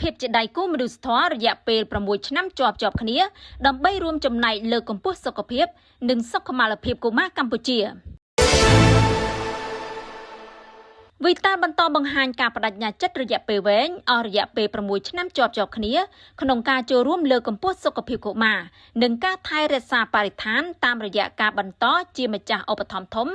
ភាពជាដៃគូមនុស្សធម៌រយៈពេល6ឆ្នាំជាប់ជាប់គ្នាដើម្បីរួមចំណែកលើកកម្ពស់សុខភាពនិងសុខុមាលភាពកុមារកម្ពុជា។ វីតាល់បន្តបង្ហាញការបដិញ្ញាចិត្តរយៈពេលវែងអស់រយៈពេល6ឆ្នាំជាប់ជាប់គ្នាក្នុងការចូលរួមលើកកម្ពស់សុខភាពកុមារនិងការថែរក្សាបរិស្ថានតាមរយៈការបន្តជាម្ចាស់ឧបត្ថម្ភធំ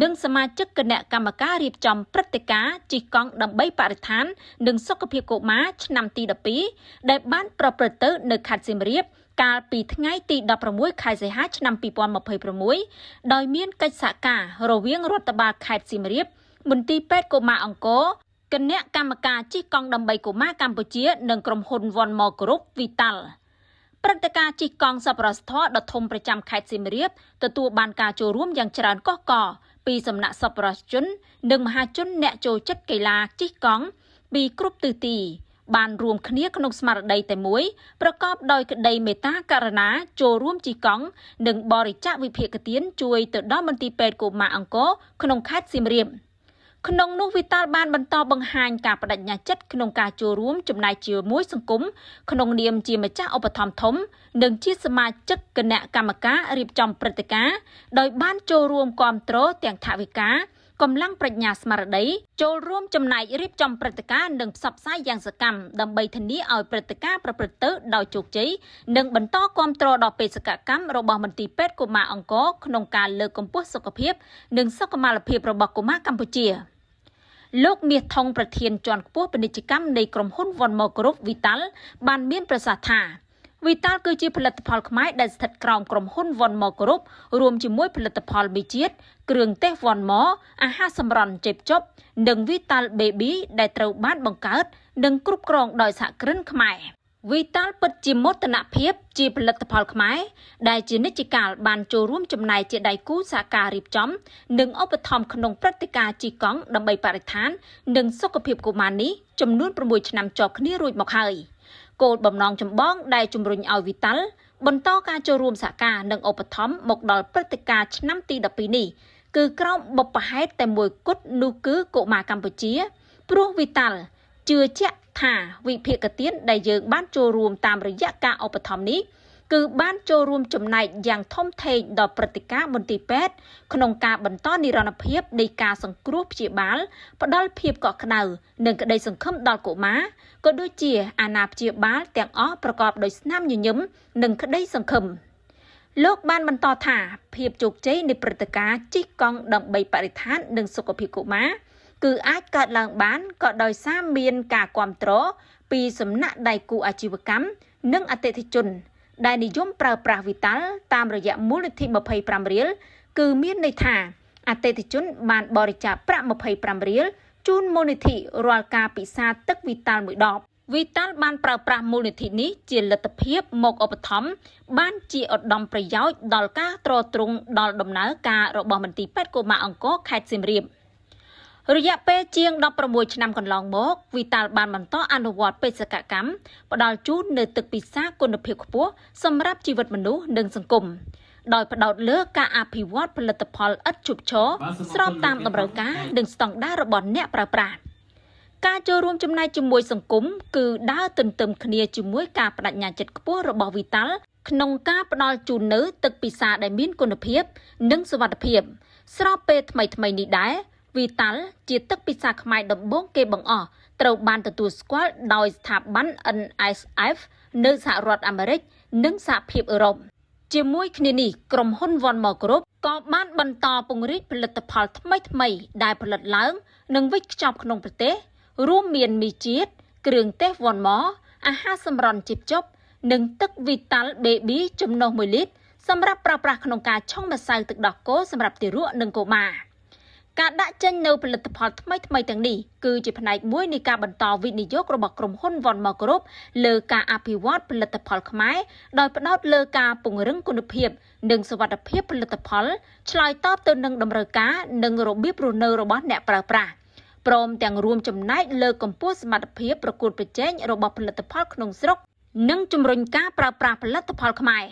និងសមាជិកគណៈកម្មការរៀបចំព្រឹត្តិការណ៍ជិះកង់ដើម្បីបរិស្ថាននិងសុខភាពកុមារឆ្នាំទី12ដែលបានប្រព្រឹត្តទៅនៅខេត្តសៀមរាបកាលពីថ្ងៃទី16ខែសីហាឆ្នាំ2026ដោយមានកិច្ចសហការរវាងរដ្ឋបាលខេត្តសៀមរាបមន្ទីរពេទ្យកុមារអង្គរគណៈកម្មការជិះកង់ដើម្បីកុមារកម្ពុជានិងក្រុមហ៊ុន One More Group Vital ព្រឹត្តិការណ៍ជិះកង់សប្បុរសធម៌ដ៏ធំប្រចាំខេត្តសៀមរាបទទួលបានការចូលរួមយ៉ាងច្រើនកុះករពីសំណាក់សប្បុរសជននិងមហាជនអ្នកចូលចិត្តកីឡាជិះកង់ពីគ្រប់ទិសទីបានរួមគ្នាក្នុងស្មារតីតែមួយប្រកបដោយក្តីមេត្តាករុណាចូលរួមជិះកង់និងបរិច្ចាគវិភាគទានជួយទៅដល់មន្ទីរពេទ្យកុមារអង្គរក្នុងខេត្តសៀមរាប។ ក្នុងនោះវីតាល់បានបន្តបង្ហាញការបដិញ្ញាចិត្តក្នុងការចូលរួមចំណែកជាមួយសង្គមក្នុងនាមជាម្ចាស់ឧបត្ថម្ភធំនិងជាសមាជិកគណៈកម្មការរៀបចំព្រឹត្តិការណ៍ដោយបានចូលរួមគាំទ្រទាំងថវិកាកម្លាំងប្រាជ្ញាស្មារតីចូលរួមចំណែករៀបចំព្រឹត្តិការណ៍និងផ្សព្វផ្សាយយ៉ាងសកម្មដើម្បីធានាឲ្យព្រឹត្តិការណ៍ប្រព្រឹត្តទៅដោយជោគជ័យនិងបន្តគាំទ្រដល់បេសកកម្មរបស់មន្ទីរពេទ្យកុមារអង្គរក្នុងការលើកកម្ពស់សុខភាពនិងសុខុមាលភាពរបស់កុមារកម្ពុជា។ លោកមាសថុងប្រធានជាន់ខ្ពស់ពាណិជ្ជកម្មនៃក្រុមហ៊ុន One More Group Vital បានមានប្រសាសន៍ថា Vital គឺជាផលិតផលខ្មែរដែលស្ថិតក្រោមក្រុមហ៊ុន One More Group រួមជាមួយផលិតផលមីជាតិគ្រឿងទេស One More អាហារសម្រន់ចេបចុបនិង Vital Baby ដែលត្រូវបានបង្កើតនិងគ្រប់គ្រងដោយសហគ្រិនខ្មែរ។ វីតាល់ពិតជាមោទនភាពជាផលិតផលខ្មែរដែលជានិច្ចកាលបានចូលរួមចំណែកជាដៃគូសហការរៀបចំនិងឧបត្ថម្ភក្នុងព្រឹត្តិការណ៍ជិះកង់ដើម្បីបរិស្ថាននិងសុខភាពកុមារនេះចំនួន6ឆ្នាំជាប់គ្នារួចមកហើយ។ គោលបំណងចម្បងដែលជំរុញឲ្យវីតាល់បន្តការចូលរួមសហការនិងឧបត្ថម្ភមកដល់ព្រឹត្តិការណ៍ឆ្នាំទី12នេះគឺក្រោមបុព្វហេតុតែមួយគត់នោះគឺកុមារកម្ពុជាព្រោះវីតាល់ជឿជាក់ថាវិភាគទានដែលយើងបានចូលរួមតាមរយៈការឧបត្ថម្ភនេះគឺបានចូលរួមចំណែកយ៉ាងធំធេងដល់ព្រឹត្តិការណ៍មន្ទីរពេទ្យក្នុងការបន្តនិរន្តរភាពនៃការសង្គ្រោះព្យាបាលផ្ដល់ភាពកក់ក្ដៅនិងក្តីសង្ឃឹមដល់កុមារក៏ដូចជាអាណាព្យាបាលទាំងអស់ប្រកបដោយស្នាមញញឹមនិងក្តីសង្ឃឹម។ លោកបានបន្តថាភាពជោគជ័យនៃព្រឹត្តិការណ៍ជិះកង់ដើម្បីបរិស្ថាននិងសុខភាពកុមារគឺអាចកើតឡើងបានក៏ដោយសារមានការគាំទ្រពីសំណាក់ដៃគូអាជីវកម្មនិងអតិថិជនដែលនិយមប្រើប្រាស់វីតាល់តាមរយៈមូលនិធិ25រៀលគឺមានន័យថាអតិថិជនបានបរិច្ចាគប្រាក់25រៀលជូនមូលនិធិរាល់ការពិសាទឹកវីតាល់មួយដប។ វីតាល់បានប្រើប្រាស់មូលនិធិនេះជាលទ្ធភាពមកឧបត្ថម្ភបានជាឧត្តមប្រយោជន៍ដល់ការទ្រទ្រង់ដល់ដំណើរការរបស់មន្ទីរពេទ្យកុមារអង្គរខេត្តសៀមរាប។ រយៈពេលជាង16ឆ្នាំកន្លងមកវីតាល់បានបន្តអនុវត្តបេសកកម្មផ្ដល់ជូននូវទឹកពិសាគុណភាពខ្ពស់សម្រាប់ជីវិតមនុស្សនិងសង្គមដោយផ្ដោតលើការអភិវឌ្ឍផលិតផលឥតឈប់ឈរស្របតាមតម្រូវការនិងស្តង់ដាររបស់អ្នកប្រើប្រាស់។ ការចូលរួមចំណែកជាមួយសង្គមគឺដើរទន្ទឹមគ្នាជាមួយការបដិញ្ញាចិត្តខ្ពស់របស់វីតាល់ក្នុងការផ្ដល់ជូននូវទឹកពិសាដែលមានគុណភាពនិងសុវត្ថិភាពស្របពេលថ្មីៗនេះដែរវីតាល់ជាទឹកពិសាខ្មែរដំបូងគេបង្អស់ត្រូវបានទទួលស្គាល់ដោយស្ថាប័ន NSF នៅសហរដ្ឋអាមេរិកនិងសហភាពអឺរ៉ុប។ ជាមួយគ្នានេះក្រុមហ៊ុន One More Group ក៏បានបន្តពង្រីកផលិតផលថ្មីៗដែលផលិតឡើងនិងវេចខ្ចប់ក្នុងប្រទេសរួមមានមីជាតិគ្រឿងទេស One More អាហារសម្រន់ជីបចុបនិងទឹក Vital Baby ចំណុះ1លីត្រសម្រាប់ប្រើប្រាស់ក្នុងការឆុងម្សៅទឹកដោះគោសម្រាប់ទារកនិងកុមារ។ ការដាក់ចេញនូវផលិតផលថ្មីៗទាំងនេះគឺជាផ្នែកមួយនៃការបន្តវិនិយោគរបស់ក្រុមហ៊ុន One More Group លើការអភិវឌ្ឍផលិតផលខ្មែរដោយផ្ដោតលើការពង្រឹងគុណភាពនិងសុវត្ថិភាពផលិតផលឆ្លើយតបទៅនឹងតម្រូវការនិងរបៀបរស់នៅរបស់អ្នកប្រើប្រាស់ព្រមទាំងរួមចំណែកលើកកម្ពស់សមត្ថភាពប្រកួតប្រជែងរបស់ផលិតផលក្នុងស្រុកនិងជំរុញការប្រើប្រាស់ផលិតផលខ្មែរ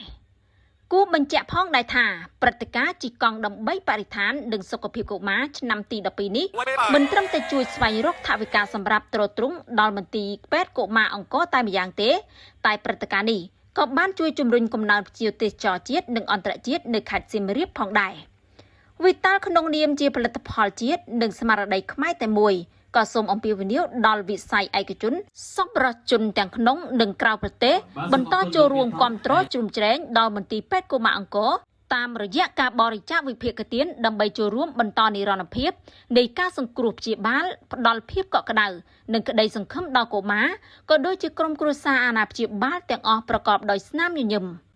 ។ គួរបញ្ជាក់ផងដែរថា ព្រឹត្តិការណ៍ជិះកង់ដើម្បីបរិស្ថាននិងសុខភាពកុមារឆ្នាំទី12នេះ មិនត្រឹមតែជួយស្វែងរកថវិកាសម្រាប់ទ្រទ្រង់ដល់មន្ទីរពេទ្យកុមារអង្គរតែម្យ៉ាងទេ តែព្រឹត្តិការណ៍នេះក៏បានជួយជំរុញកំណើនភ្ញៀវទេសចរជាតិនិងអន្តរជាតិនៅខេត្តសៀមរាបផងដែរ។ វីតាល់ក្នុងនាមជាផលិតផលជាតិនិងស្មារតីខ្មែរតែមួយ ក៏សូមអំពាវនាវដល់វិស័យឯកជន សប្បុរសជនទាំងក្នុងនិងក្រៅប្រទេស បន្តចូលរួមគាំទ្រជ្រោមជ្រែងដល់មន្ទីរពេទ្យកុមារអង្គរ តាមរយៈការបរិច្ចាគវិភាគទាន ដើម្បីចូលរួមបន្តនិរន្តរភាពនៃការសង្គ្រោះព្យាបាល ផ្ដល់ភាពកក់ក្ដៅនិងក្តីសង្ឃឹមដល់កុមារ ក៏ដូចជាក្រុមគ្រួសារអាណាព្យាបាលទាំងអស់ប្រកបដោយស្នាមញញឹម។